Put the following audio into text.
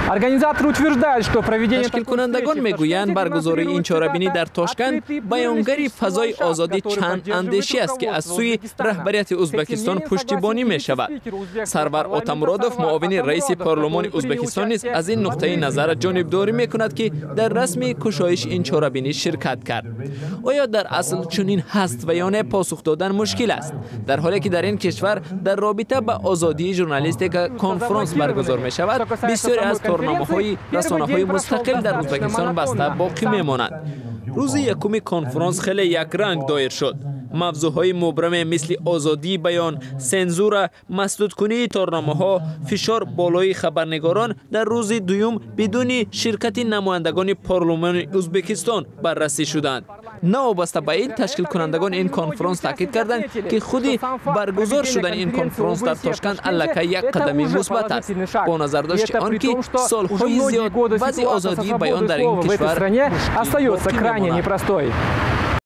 Организаторы утверждают, что проведение Ташкилкунандагон мегӯянд, баргузории ин чорабинӣ дар Тошканд баёнгари фазои озоди чандандешӣ аст, ки аз сӯи раҳбарияти Ӯзбекистон пуштибонӣ мешавад. Сарвар Отамуродов, муовини раиси парлумони Ӯзбекистон, низ аз ин нуқтаи назар ҷонибдорӣ мекунад, ки дар расми кушоиши ин чорабинӣ ширкат кард. Оё дар асл чунин ҳаст ва ё не, посух додан мушкил аст. Дар ҳоле ки дар ин кишвар дар робита ба озодии журналистика конфронс баргузор мешавад, бисёре аз торномаҳои расонаҳои мустақил дар Ӯзбекистон баста боқӣ мемонад. Рӯзи якуми конфронс хеле якранг доир шуд. Мавзӯъҳои мубраме мисли озодии баён, сензура, масдудкунии торномаҳо, фишор болои хабарнигорон дар рӯзи дуюм бидуни ширкати намояндагони парлумони Ӯзбекистон баррасӣ шуданд. Новобаста ба ин, ташкилкунандагони ин конфронс таъкид карданд, ки худи баргузор шудани ин конфронс дар Тошканд аллакай як қадами мусбат аст, бо назардошти он ки солҳои зиёд вазъи озодии баён дар ин кишвар остается крайне непростой.